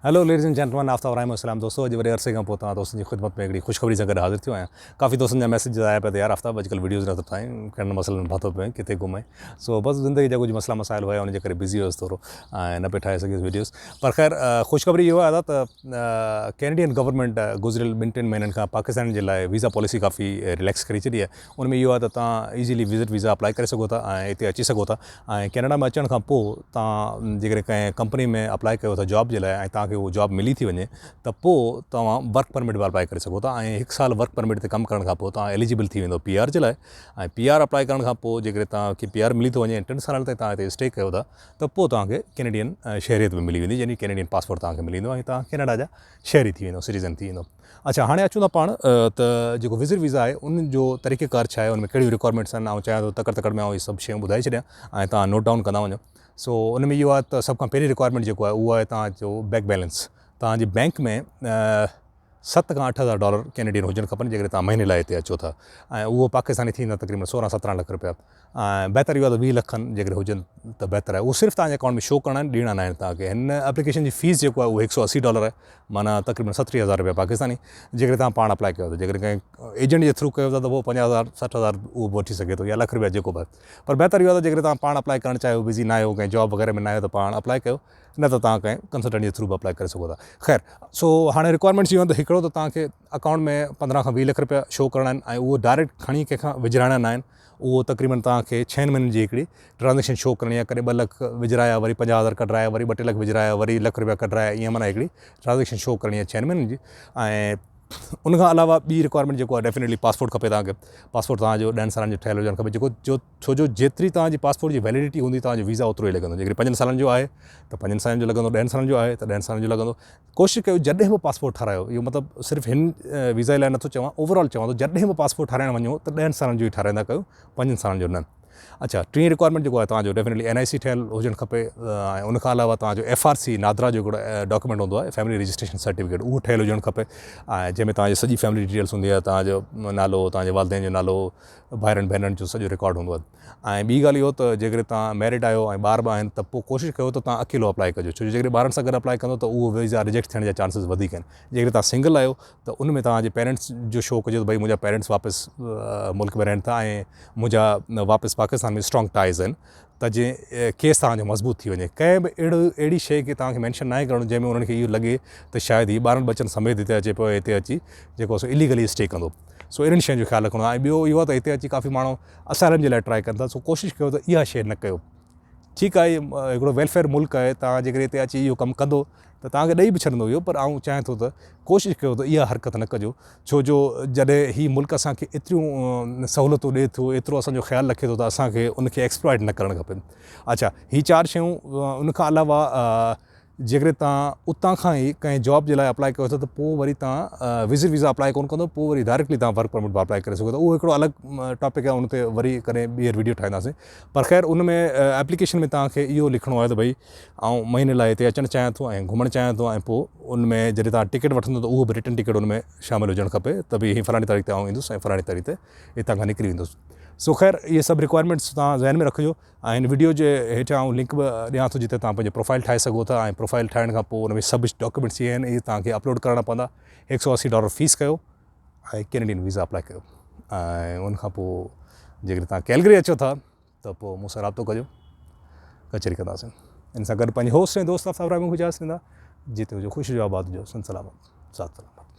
Hello ladies and gentlemen Aftab Rahim السلام دوستو اڄ وڏي عرصي کان پوء توهان دوستن جي خدمت ۾ هڪڙي خوشخبري سان گڏ حاضر ٿيو آهيان ڪافي دوستن جا ميسيجز آيا پيا ته يار آفتاب اڄڪلهه وڊيوز نٿو ٺاهين ڪهڙن مسئلن ۾ ڦاٿو پيو آهين ڪٿي گم آهين سو بس زندگي جا ڪجهه مسئلا مسائل هيا ان جي ڪري بزي هيس ٿورو ۽ نه پئي ٺاهي سگهيس وڊيوز پر خير خوشخبري اهو آهي ته ڪينيڊين گورنمينٽ گذريل ٻن ٽن مهينن کان پاڪستانين جي لاء ويزا پاليسي ڪافي رليڪس ڪري ڇڏي آهي ان ۾ اهو آهي ته توهان ايزيلي وزٽ ويزا اپلائي ڪري سگهو ٿا ۽ هتي اچي سگهو ٿا ۽ ڪينيڊا ۾ اچڻ کان پوء توهان جيڪڏهن ڪنهن ڪمپني ۾ اپلائي ڪيو ٿا جاب جي لاء ۽ توهان کي اهو جاب ملي ٿي وڃي ته پوء توهان ورڪ پرمٽ به اپلائي ڪري سگهو ٿا ۽ هڪ سال ورڪ پرمٽ تي ڪم ڪرڻ کان پوء توهان ايليجبل ٿي ويندو پي آر جي لاء ۽ پي آر اپلائي ڪرڻ کان پوء جيڪڏهن توهان کي پي آر ملي ٿو وڃي ۽ ٽن سالن تائين توهان هتي اسٽي ڪيو ٿا ته پوء توهان کي ڪينيڊين شهريت به ملي ويندي يعني ڪينيڊين پاسپورٽ توهان کي ملي ويندو ۽ توهان ڪينيڊا جا شهري ٿي ويندو سٽيزن ٿي ويندو. اڇا هاڻي اچون ٿا پاڻ ته جيڪو وزٽ ويزا آهي ان جو طريقه ڪار ڇا آهي ان ۾ ڪهڙيون رڪوائرمينٽس آهن آئون چاهيان ٿو تڪڙ تڪڙ ۾ آئون اهي سڀ شيون ٻڌائي ڇڏيان ۽ توهان نوٽ ڊائون ڪندا وڃو سو ان ۾ اهو آهي ته سڀ کان پهرين رڪوائرمينٽ جيڪو آهي اهو آهي توهان جو بينڪ بيلنس توهان جي بينڪ ۾ ست کان 8000 ڊالر ڪينيڊين هجڻ کپن جيڪڏهن توهان مهيني لاء هتي اچو ٿا ۽ اهو پاڪستاني ٿيندا تقريبن سورهن سترهن لک روپيا ۽ بهتر اهو آهي ته 20 لک کن جيڪڏهن هجن ته بهتر آهي اهو صرف توهان جي اڪائونٽ ۾ شو ڪرڻا آهن ڏيڻا ناهن توهان کي هن اپليڪيشن جي فيس جيڪو آهي اهو هڪ سو اسي ڊالر آهي معنيٰ تقريبن ستٽيهه هزار روپيا پاڪستاني جيڪڏهن توهان پاڻ اپلائي ڪيو ته جيڪڏهن ڪنهن ايجنٽ جي ٿرو ڪيو ٿا ته پوء پنجاهه هزار سٺ هزار اهو به وٺي سگهي ٿو يا لک روپيا جيڪو به آهي پر بهتر اهو آهي ته جيڪڏهن توهان پاڻ اپلائي ڪرڻ چاهيو بزي نه آهيو ڪنهن جاب وغيره ۾ نه آهيو ته پاڻ اپلائي ڪيو نه ته توهان ڪنهن ڪنسلٽنٽ جي ٿرو به اپلائي ڪري سگهو ٿا خير سو هاڻي رڪوائرمينٽس اهو آهن ته هڪڙو ته توهان کي اڪائونٽ ۾ پندرهن کان 20 لک روپيا شو ڪرڻا آهن ۽ اهو ڊائريڪٽ کڻي ڪنهن کان وجهرائڻا نه آهن اهو تقريبن توهان کي ڇهن مهينن جي هڪڙي ٽرانزيڪشن شو ڪرڻي آهي ڪڏهن ٻه لک وجهرايا وري پنجاهه هزار ڪڍرايا وري ٻه ٽي لک وجهرايا وري لک روپيا ڪڍرايا ائين معنيٰ هڪڙي ٽرانزيڪشن شو ڪرڻي آهي ڇهن مهينن جي ۽ ان کان علاوه ٻي رڪوائرمينٽ جيڪو آهي ڊيفنيٽلي پاسپورٽ کپي توهان کي پاسپورٽ توهان جو ڏهن سالن جو ٺهيل هجڻ کپي جيڪو جو ڇو جو جيتري توهان جي پاسپورٽ جي ويليڊٽي هوندي توهان جو ويزا اوترو ئي لڳندو جيڪڏهن پنجن سالن جو آهي ته پنجن سالن جو لڳندو ڏهن سالن جو آهي ته ڏهن سالن جو لڳندو ڪوشش ڪيو جڏهن به پاسپورٽ ٺارايو اهو مطلب صرف هن ويزا لاء نٿو چوان اوور آل چوان ٿو جڏهن به پاسپورٽ ٺاراهڻ وڃو ته ڏهن سالن جو ئي ٺاراهيندا ڪيو پنجن سالن جو نه اڇا ٽين رڪوائرمينٽ جيڪو آهي توهان جو ڊيفنيٽلي اين آء سي ٺهيل هجڻ کپي ۽ ان کان علاوه توهان جو ايف آر سي نادرا جو هڪڙو ڊاڪيومينٽ هوندو آهي فيملي رجسٽريشن سرٽيفڪيٽ اهو ٺهيل هجڻ کپي ۽ جنهن ۾ توهان جي سڄي فيملي ڊيٽيلس هوندي آهي توهان جو نالو توهان جي والدين جو نالو ڀائرن ڀينرن جو سڄو رڪارڊ هوندو آهي ۽ ٻي ڳالهه اهو ته جيڪڏهن توهان ميرڊ آهيو ۽ ٻار به آهن ته پوء ڪوشش ڪيو ته توهان اڪيلو اپلائي ڪجو ڇو جو جيڪڏهن ٻارن سان گڏ اپلائي ڪندو ته اهو ويزا رجيڪٽ ٿيڻ جا چانسز وڌيڪ آهن جيڪڏهن توهان سنگل آهيو ته ان ۾ توهان جي پيرنٽس جو شو ڪجو ته ڀئي منهنجا پيرنٽس واپس ملڪ ۾ رهن ٿا ۽ منهنجا واپس پاڪستان ۾ اسٽرانگ ٽائز آهن ته جي ڪيس توهان جو مضبوط ٿي وڃي ڪنهن به اهڙو اهڙي شيء کي توهان کي مينشن ناهي ڪرڻو جنهن ۾ انهن کي اهو لڳي ته شايد هي ٻارن ٻچن سميت هتي اچي پيو ۽ هتي اچي جيڪو سو اليگلي اسٽي ڪندو سو انهن شين جو خيال رکڻو آهي ۽ ٻيو اهو آهي ته هتي اچي ڪافي ماڻهو اسائلم جي لاء ٽرائي ڪن ٿا سو ڪوشش ڪيو ته اها شيء نه ڪيو ٺيڪ آهي هڪڙو ويلفيئر ملڪ آهي توهان جيڪڏهن هتي اچي اهو ڪم ڪندو ته توهان کي ڏئي به ڇڏندو اهو پر آئون چاهيان ٿو ته ڪوشش ڪيو ته اها حرڪت نه ڪجو ڇو جو جڏهن هي ملڪ اسان کي ايتريون سهولتون ڏئي ٿو ايترو اسان جو خيال رکي ٿو ته اسان کي ان کي ايڪسپلائٽ نه ڪرڻ کپي اڇا هي چار شيون ان کان علاوه جيڪڏهن توهان اتان کان ئي ڪنهن جاب جي لاء اپلائي ڪيو ٿا ته پوء وري توهان وزٽ ويزا اپلائي ڪونه ڪندو پوء وري ڊائريڪٽلي توهان ورڪ پرمٽ به اپلائي ڪري سگهو ٿا اهو هڪڙو الڳ ٽاپڪ آهي ان تي وري ڪڏهن ٻيهر ويڊيو ٺاهينداسين پر خير ان ۾ اپليڪيشن ۾ توهان کي اهو لکڻو آهي ته ڀئي آئون مهيني لاء هتي اچڻ چاهيان ٿو ۽ گهمڻ چاهيان ٿو ۽ پوء ان ۾ جڏهن توهان ٽڪيٽ وٺندو ته اهو به رٽن ٽڪيٽ ان ۾ شامل هجڻ کپي ته ڀئي هي فلاڻي تاريخ تي آئون ايندس ۽ فلاڻي تاريخ تي هتان کان نڪري ويندس سو خير اهي سڀ رڪوائرمينٽس توهان ذهن ۾ رکجو ۽ هن وڊيو جي هيٺيان آئون لنڪ به ڏيان ٿو جتي توهان پنهنجو پروفائل ٺاهي سگهو ٿا ۽ پروفائل ٺاهڻ کان پوء ان ۾ سڀ ڊاڪيومينٽس جيئن آهن اهي توهان کي اپلوڊ ڪرڻا پوندا هڪ سو اسي ڊالر فيس ڪيو ۽ ڪينيڊين ويزا اپلائي ڪيو ۽ ان کان پوء جيڪڏهن توهان ڪيلگري اچو ٿا ته پوء مون سان رابطو ڪجو ڪچهري ڪنداسين ان سان گڏ پنهنجي هوسٽ ۽ دوست آفتاب راء مون کي اجازت ڏيندا جتي هجو خوش هجو آباد هجو سنڌ سلامت ساٿ سلامت.